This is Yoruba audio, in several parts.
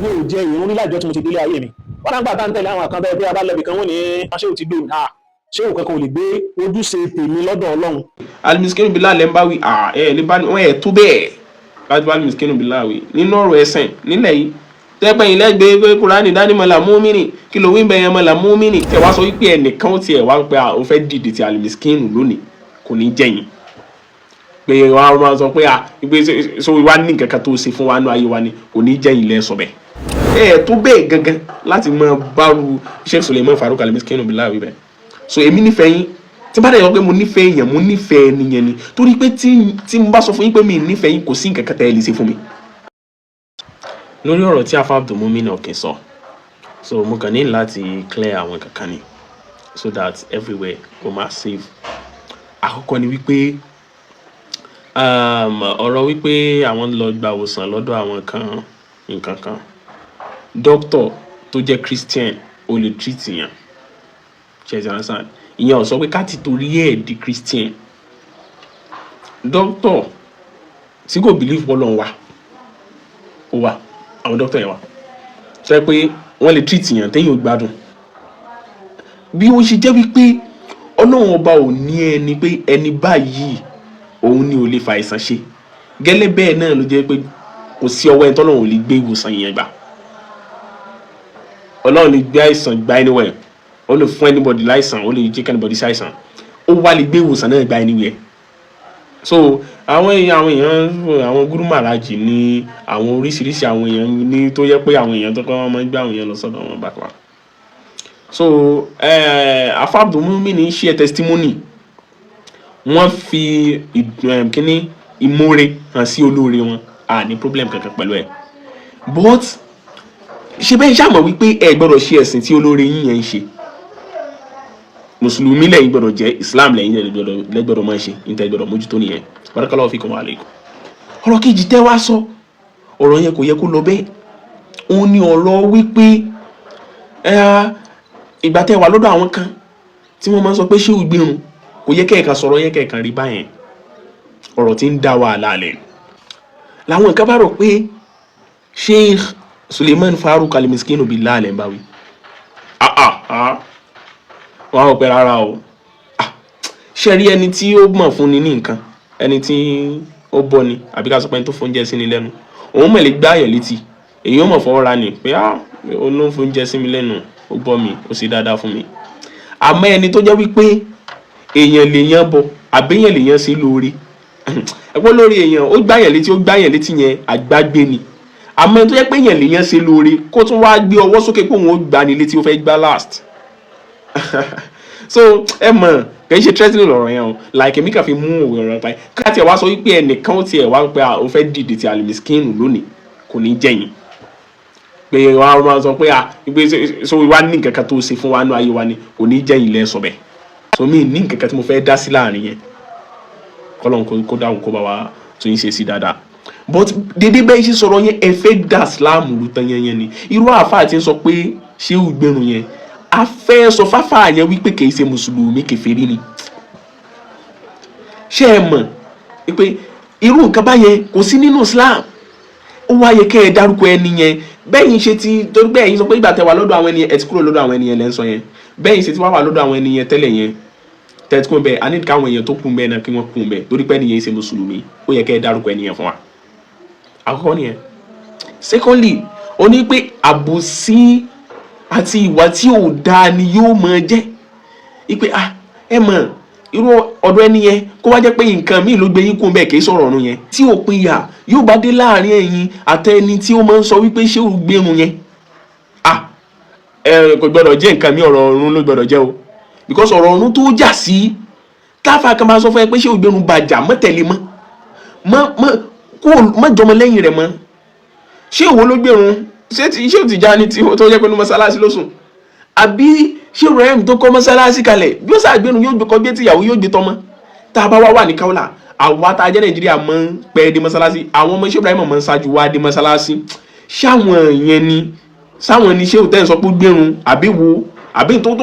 Mi ò jẹ ìrún ní láìjọ́ tí mo ti délé ayé mi. Wọ́n náà gbà tá ń tẹ̀lé àwọn kan bẹ́ẹ̀ bí abálẹ̀bì kan, wọ́n ní ṣéwù ti gbé mi. Ṣéwù kankan ò lè gbé ojúṣe tèmi lọ́dọ̀ Ọlọ́run. Alimiskinu Billah lẹ́ ń bá wí. Ẹ lè bá wọn ẹ̀ tó bẹ́ẹ̀ láti bá Alimiskinu Billah wí nínú ọ̀rọ̀ ẹ̀sìn nílẹ̀ yìí. Tẹ́pẹ́ yìí lẹ́gbẹ̀ẹ́ pé Kúránì dání mọ́lá múmínì, kí ló wí bẹ́ẹ̀ yẹn mọ́lá múmínì? Tẹ̀ wá sọ wípé ẹnìkan ó tiẹ̀ wá ń pẹ́ ó fẹ́ dìde ti Alimiskinu lónìí, kò ní jẹ́yìn pé wọ́n á máa sọ pé à pé so wá ní nǹkan kan tó ṣe fún wa nínú ayé wa ni, kò ní jẹ́yìn lẹ́ sọ bẹ́ẹ̀. Ẹ tó bẹ́ẹ̀ gangan láti máa báru Sheikh Suleiman Farouk Alimiskinu Billah wí bẹ́ẹ̀. So èmi nífẹ̀ẹ́ yín. Tí bá dẹ̀ yọ pé mo nífẹ̀ẹ́ èèyàn, mo nífẹ̀ẹ́ ẹni yẹn ni, torí pé tí mo bá sọ fún yín pé mi nífẹ̀ẹ́ yín, kò sí nǹkan kan tẹ́ ẹ lè ṣe fún mi. Lórí ọ̀rọ̀ tí Afa Abdulmumin Ọ̀kìn sọ, so mo kàn ní láti clear àwọn kankan ni, so that everywhere go máa save. Àkọ́kọ́ ni wípé ọ̀rọ̀ wípé àwọn ń lọ gba ìwòsàn lọ́dọ̀ àwọn kan, nǹkan kan, doctor tó jẹ́ Christian ó lè treat yàn. Ṣe ti understand? Ìyẹn ò sọ pé ká ti torí ẹ̀ di Christian. Doctor tí kò believe pé Ọlọ́run wà, ó wà, àwọn doctor yẹn wà sọ pé wọ́n lè treat yàn téèyàn ò gbádùn. Bí ó ṣe jẹ́ wípé Ọlọ́run Ọba ò ní ẹni pé ẹni báyìí òun ni ò lè fa àìsàn ṣe, gẹ́lẹ́ bẹ́ẹ̀ náà ló jẹ́ pé kò sí ọwọ́ ẹni tọ́lọ́run ò lè gbé ìwòsàn yẹn gbà. Ọlọ́run lè gbé àìsàn gba anywhere, ó lè fún anybody láìsàn, ó lè jẹ́ kí anybody ṣàìsàn, ó wá lè gbé ìwòsàn náà gba anywhere. So àwọn èèyàn, àwọn gúrú màràjì ní àwọn oríṣiríṣi àwọn èèyàn ní tó yẹ pé àwọn èèyàn tó kọ́ wọn máa ń gbé àwọn èèyàn lọ sọ́dọ̀ wọn bákan wá. So Afa Abdulmumin share testimony, wọ́n fi kíní ìmoore hàn sí olóore wọn. A ní problem kankan pẹ̀lú ẹ̀, but ṣe bẹ́ẹ̀ ṣàmọ̀ wípé ẹ gbọ́dọ̀ ṣe ẹ̀sìn tí olóore yín yẹn ń ṣe. Mùsùlùmí lẹ́yìn gbọ́dọ̀ jẹ́, Islam lẹ́yìn lẹ́gbọ́dọ̀ máa ṣe níta gbọ́dọ̀ mójútó nìyẹn. Barakallahu fikum wa alaykum. Ọ̀rọ̀ kejì tẹ́ wá sọ, ọ̀rọ̀ yẹn kò yẹ kó lọ bẹ́ẹ̀. Òun ni ọ̀rọ̀ wípé ìgbà tẹ́ wà lọ́dọ̀ àwọn kan tí wọ́n máa ń sọ pé ṣé ò gbérun, kò yẹ kẹ́ẹ̀kan sọ̀rọ̀ yẹn kẹ́ẹ̀kan rí báyẹn. Ọ̀rọ̀ tí ń dá wàhálà lẹ̀ làwọn nǹkan bá rò pé Sheikh Suleiman Farouk Al-Miskinu Billah lẹ́ ń bá wí. Ah ah ah, wọ́n á rò pé rárá o. Ah, ṣe rí ẹni tí ó mọ̀ fún ni ní nǹkan, ẹni tí ó bọ́ ni, àbí ká sọ pé ẹni tó fóúnjẹ sí ni lẹ́nu, òun mọ̀ lè gbá àyàn létí, èyí ó mọ̀ fọwọ́ ra ni pé ah, òun ló ń fóúnjẹ sí mi lẹ́nu, ó bọ́ mi, ó sì dáadáa fún mi. Àmọ́ ẹni tó jẹ́ wípé èèyàn lèèyàn bọ, àbẹ́yàn lèèyàn sí lóore, ẹ̀pọ̀ lórí èèyàn, ó gbáyàn létí, ó gbáyàn létí yẹn, àgbágbé ni. Àmọ́ ẹni tó jẹ́ pé èèyàn lèèyàn ṣe lóore, kó tún wá gbé ọwọ́ sókè pé òun ó gbani létí, ó fẹ́ gbá last. So ẹ mọ̀, kì í ṣe threatening lọ̀rọ̀ yẹn o, like èmi kàn fi mú òwe ọ̀rọ̀ pa ẹ̀. Ká tiẹ̀ wá sọ wípé ẹnìkan ó tiẹ̀ wá pé ó fẹ́ dìde ti Alimiskinu lónìí, kò ní jẹ́yìn pé wọ́n á máa sọ pé à pé so wá ní nǹkan kan tó ṣe fún wa nínú ayé wa ni, kò ní jẹ́yìn lẹ́ sọ bẹ́ẹ̀. So mi ní nǹkan kan tí mo fẹ́ dá sí láàrin yẹn. Kọ́lọ́n kó dáhùn, kó bá wa tún yín ṣe sí dáadáa. But dédé bẹ́ẹ̀ ṣe sọ̀rọ̀ yẹn, ẹ fẹ́ dà Islam rú tán yẹn yẹn ni. Irú àáfàá tí ń sọ pé ṣé ò gbẹrun yẹn, a fẹ́ sọ fáfáà yẹn wípé kì í ṣe mùsùlùmí, kèfèrí ni. Ṣé ẹ mọ̀ pé irú nǹkan báyẹn kò sí nínú Islam? Ó wá yẹ kẹ́ ẹ dárúkọ ẹni yẹn. Bẹ́yìn ṣe ti torí bẹ́ẹ̀ yín sọ pé ìgbà tẹ́ wà lọ́dọ̀ àwọn ẹni yẹn, ẹ ti kúrò lọ́dọ̀ àwọn ẹni yẹn lẹ́ ń sọ yẹn. Bẹ́yìn ṣe ti wá wà lọ́dọ̀ àwọn ẹni yẹn tẹ́lẹ̀ yẹn, tẹ́ ti kúrò bẹ́ẹ̀, a ní káwọn èèyàn tó kù bẹ́ẹ̀ náà kí wọ́n kù bẹ́ẹ̀, torí pé ẹni yẹn ṣe mùsùlùmí. Ó yẹ kẹ́ ẹ dárúkọ ẹni yẹn fún wa. Àkọ́kọ́ nìyẹn. Secondly, ó ní pé àbòsí àti ìwà tí ò dáa ni yóò máa jẹ́ ipe ah, ẹ mọ̀, irú ọ̀dọ̀ ẹni yẹn, kó wá jẹ́ pé nǹkan míì ló gbé yín kún bẹ́ẹ̀, kì í sọ̀rọ̀ ọ̀run yẹn, tí òpin yà yóò bá dé láàrin ẹ̀yin àtẹni tí ó máa ń sọ wípé ṣé ò gbérun yẹn. Ah, ẹ kò gbọdọ̀ jẹ́ nǹkan mi, ọ̀rọ̀ ọ̀run ló gbọdọ̀ jẹ́ o, because ọ̀rọ̀ ọ̀run tó jà sí káfà kan máa sọ fún ẹ pé ṣé ò gbérun, bàjá mọ́ tẹ̀lé mọ́ mọ́ mọ́ kó mọ́ jọmọ lẹ́yìn rẹ̀ mọ́. Ṣé òwò ló gbérun? Ṣé ti ṣé ò ti já ní tí tó jẹ́ pé ní mọ́sálásí ló sùn, àbí ṣé Ibrahim tó kọ́ mọ́sálásí kalẹ̀ bí ó ṣàgbénu yóò gbé kọ́ gbé tìyàwó, yóò gbé tọmọ? Tá a bá wá wà ní Kaula, àwa tá a jẹ́ Nàìjíríà mọ́ ń pẹ́ dé mọ́sálásí, àwọn ọmọ ṣé Ibrahim mọ́ ń ṣáájú wá dé mọ́sálásí. Ṣáwọn yẹn ni sáwọn ni ṣé òtẹ́ ń sọ pé ó gbérun, àbí wo, àbí tó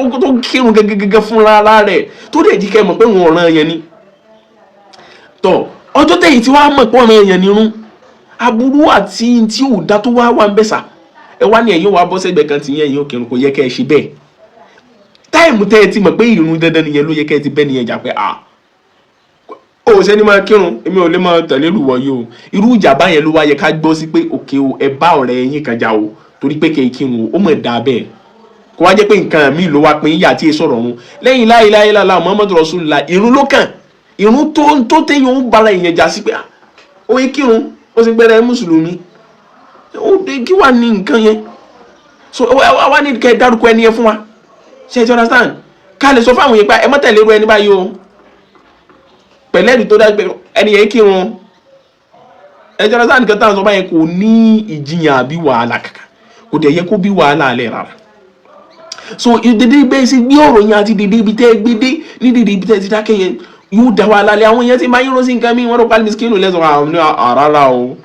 kírun gẹ́gẹ́gẹ́gẹ́ fúnra rẹ̀, tó dẹ̀ jí kẹ́ mọ̀ pé òun ọ̀ràn yẹn ni tọ́? Ọjọ́ tẹ̀yìn tí wàá mọ̀ pé ọ̀ràn yẹn ni irun, aburú àti tí ò dá tó wá wà ń bẹ̀sà, Ẹ wá ní ẹ̀yin wàá bọ́ sẹ́gbẹ̀ẹ́ kan tì yẹn, ẹ̀yin ò kírun, kò yẹ kẹ́ ẹ ṣe bẹ́ẹ̀. Time tẹ́ ẹ ti mọ̀ pé ìrun dandan nìyẹn ló yẹ kẹ́ ẹ ti bẹ́ nìyẹn jà pé à ó ṣe ni máa kírun, èmi ò lè máa tẹ̀lé ìrùwọ̀ yìí o. Irú ìjà báyẹn ló wá yẹ ká gbọ́ sí pé òkè o, ẹ bá ọ̀rẹ́ yín kan jà o, torí pé kẹ́ ẹ kírun o, ó mọ̀ dáa bẹ́ẹ̀. Kó wá jẹ́ pé nǹkan míì ló wá pín yíyà tí ì sọ̀rọ̀ ọ̀run lẹ́yìn la ilaha illallah Muhammadu Rasulullah. Ìrun ló kàn, ìrun tó téèyàn ń bára ìyẹn jà sí pé ó yẹ kírun, ó sì gbẹ́rẹ́ mùsùlùmí, ó dé kí wàá ní nǹkan yẹn. So wá ní kẹ́ ẹ dárúkọ ẹni yẹn fún wa. Ṣe ti understand? Ká lè sọ fáwọn yẹn pé ẹ má tẹ̀lé irú ẹni báyìí o, pẹ̀lẹ́rì tó dájú pé ẹni yẹn kírun. Ẹ ti understand? Nǹkan táwọn sọ báyẹn kò ní ìjiyàn àbí wàhálà kankan, kò dẹ̀ yẹ kó bí wàhálà alẹ́ rárá. So dédé bẹ́ẹ̀ sí gbé ọ̀rọ̀ yẹn àti dédé ibi tẹ́ ẹ gbé dé ní dédé ibi tẹ́ ẹ ti dákẹ́ yẹn, yóò dá wàhálà lé àwọn yẹn tí máa ń rọ́ sí nǹkan mi. Wọ́n rọ́ pálí miskinu lẹ́sọ̀ àwọn ní rárá o.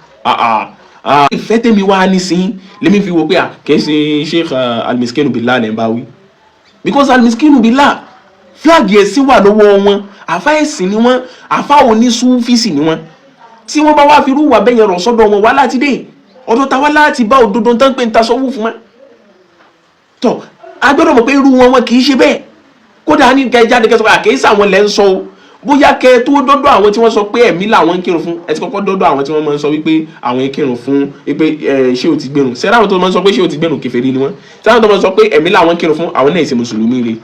Ìfẹ́ tèmi wá nísìnyí lèmi fi wò pé à kì í ṣe Sheikh Almiskinu Billah lẹ́ ń bá wí, because Almiskinu Billah, flag ẹ̀sìn wà lọ́wọ́ wọn, àfa ẹ̀sìn ni wọ́n, àfa onísúfìsì ni wọ́n. Tí wọ́n bá wá fi irú wà bẹ́yẹn rọ̀ sọ́dọ̀ wọn, wá láti dé ọ̀dọ̀ tàwa láti bá òdodo tán pé ń tasọ́wọ́ fún wọn. Tọ́ a gbọ́dọ̀ mọ̀ pé irú wọn, wọn kì í ṣe bẹ́ẹ̀. Kódà ní kẹ́ jáde kẹ́ sọ pé àkèésà àwọn lẹ́ ń sọ o, bóyá kẹ́ tó dọ́dọ̀ àwọn tí wọ́n sọ pé ẹ̀mí làwọn ń kírun fún, ẹ ti kọ́kọ́ dọ́dọ̀ àwọn tí wọ́n máa ń sọ wípé àwọn ń kírun fún wípé ẹ ṣé o ti gbẹ̀rùn sẹ́rẹ́. Àwọn tó máa ń sọ pé ṣé o ti gbẹ̀rùn, kèfèrí ni wọ́n. Sẹ́rẹ́ àwọn tó máa ń sọ pé ẹ̀mí làwọn ń kírun fún, àwọn náà ṣe mùsùlùmí re.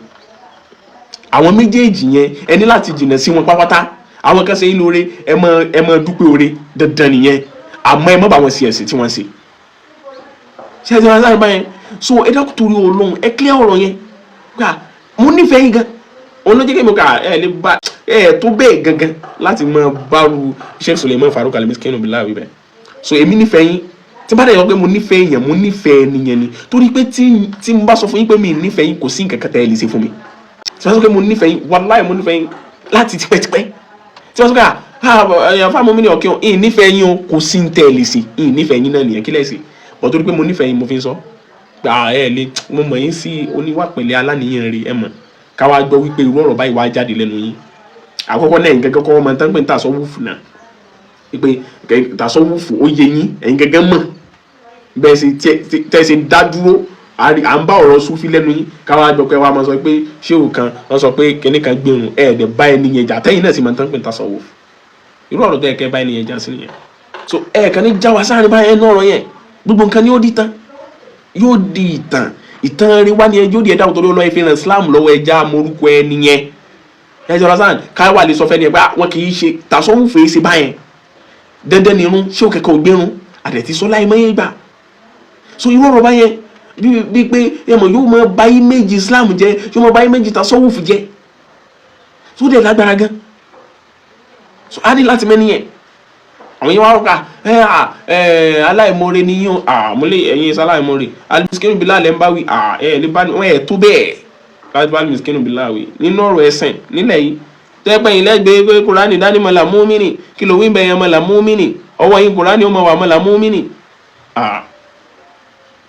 Àwọn méjèèjì yẹn, ẹ ní láti jìnnà sí wọn pátápátá. Àwọn kan ṣe ń lóore, ẹ mọ dúpẹ́ oore, dandan nìyẹn, àmọ́ ẹ má bá wọn ṣe ẹ̀sìn tí wọ́n ṣe. Ṣé ẹ ti wọn sáré báyẹn? So ẹ dákun torí Ọlọ́run, ẹ clear ọ̀rọ̀ yẹn gbà. Mo nífẹ̀ẹ́ yín gan, òun ló jẹ́ kí mi kà ẹ lè bá ẹ tó bẹ́ẹ̀ gangan láti mọ báru Sheikh Suleiman Farouk Al-Miskinu Billah wí bẹ́ẹ̀. So èmi nífẹ̀ẹ́ yín. Tí bá dẹ̀ yọ pé mo nífẹ̀ẹ́ èèyàn, mo nífẹ̀ẹ́ nìyẹn ni, torí pé tí mo bá sọ fún yín pé mi nífẹ̀ẹ́ yín, kò sí nǹkan kan tẹ́ ẹ lè ṣe fún mi. Tí wọ́n sọ pé mo nífẹ̀ẹ́ yín, wàláì mo nífẹ̀ẹ́ yín láti tipẹ́tipẹ́. Tí wọ́n sọ pé àyàn fáwọn mi ní ọ̀kẹ́ ọ̀ nífẹ̀ẹ́ yín o, kò sí ní tẹ́ ẹ lè ṣe, ìyìn nífẹ̀ẹ́ yín náà nìyẹn. Kí lẹ̀ ṣe bọ̀? Torí pé mo nífẹ̀ẹ́ yín mo fi ń sọ gbà ẹ lè mo mọ̀ yín sí oníwà pẹ̀lẹ́, aláníyàn rè. Ẹ mọ̀ káwá gbọ́ wípé irú ọ̀rọ̀ báyìí wá jáde lẹ́nu yín. Àkọ́kọ́ náà, ẹ̀yin gẹ́gẹ́ kọ́ ọmọ tán pé ń tàsọ́wùfù náà, wípé tàsọ́wùfù ó yé yín. Ẹ̀yin gẹ́gẹ́ mọ̀ bẹ́ẹ̀ ṣe tẹ́ ṣe dá dúró. À ń bá ọ̀rọ̀ súfí lẹ́nu yín, káwá gbọ́ pé wàá máa sọ pé ṣéwù kan wọ́n sọ pé kinní kan gbẹ̀rùn, ẹ̀ẹ́dẹ̀ bá ẹni yẹn jà, tẹ́yìn náà sì máa tán pé ń tàsọ́wùfù. Irú ọ̀rọ̀ tó yẹ kẹ́ bá ẹni yẹn jà sí nìyẹn. So ẹ̀ kàn ní já wa sáré báyẹn náà, ọ̀rọ̀ yẹn gbogbo nǹkan ni ó di tán, yóò di ìtàn. Ìtàn rí wá ní ẹjọ́ di ẹ̀dá òtò lọ́wọ́. Ẹ fi ràn Islam lọ́wọ́, ẹja morúkọ ẹni yẹn, ẹjọ́ lásán káwá lè sọ fẹ́ ni ẹ pé wọn kì í ṣe tàsọ́wùfẹ́ ṣe báyẹn. Dandan ni irun, ṣé o kẹ́kẹ́ ògbérun àdẹ̀tí sọ láì mọ́yé gbà. So irú ọ̀rọ̀ báyẹn bí pé ẹ mọ̀, yóò máa bà image Islam jẹ́, yóò máa bà image tasọ́wùfù jẹ́, tó dẹ̀ lágbára gan. So a ní láti mẹ́ni yẹn. Àwọn yẹn wá rọ́ka ẹ ẹ aláìmoore ni yín o. Àmúlẹ̀ ẹ̀yin ẹ̀sán aláìmoore, Al-Miskinu Billah lẹ́ ń bá wí. Ẹ lè bá wọn ẹ̀ tó bẹ́ẹ̀ láti bá Al-Miskinu Billah wí nínú ọ̀rọ̀ ẹ̀sìn nílẹ̀ yìí. Tẹ́pẹ́ yìí lẹ́gbẹ̀ẹ́ pé Kùránì dání mọ́là múmínì, kí ló wí bẹ́ẹ̀ yẹn? Mọ́là múmínì, ọwọ́ yín Kùránì ó mọ̀ wà mọ́là múmínì.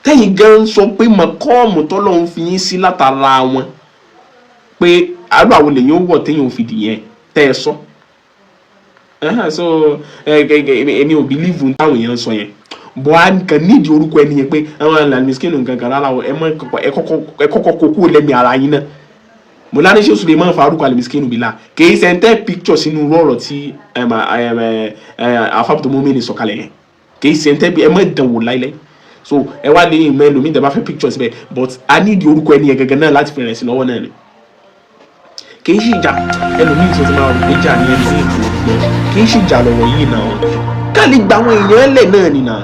Tẹ́yìn gan sọ pé mọ̀kọ́ọ̀mù tọ́lọ́run fi yín sí látara wọn pé àlọ́ àwọn lèyìn ó wọ̀ téèyàn ò fi dìyẹn tẹ́ ẹ sọ. So èmi ò believe táwọn èèyàn sọ yẹn bọ́. A kàn nídìí orúkọ ẹni yẹn pé àwọn Al-Miskinu nǹkan kan rárá o. Ẹ mọ ẹ kọ́kọ́ kókó lẹ́mìí ara yín náà. Mọ̀lánà Sheikh Suleiman Farouk Al-Miskinu Billah kì í ṣe picture sínú ọ̀rọ̀ tí afábùtò mọ́mìnì sọ̀kalẹ̀ yẹn, kì í ṣe ẹ mọ̀ dánwò láíláí. So ẹ wá lé ìmọ̀ ẹlòmíì tẹ́ bá fẹ́ picture síbẹ̀, but a nídìí orúkọ ẹni yẹn gẹ́gẹ́ náà láti fi rẹ̀ sí lọ́wọ́ náà ni. Kì í sì jà, ẹlòmíì tó ti máa rò pé jà ní ẹlòmíì tó gbọ́, kì í sì jà lọ́rọ̀ yìí náà, ká lè gba àwọn èèyàn lẹ̀ náà nìyà.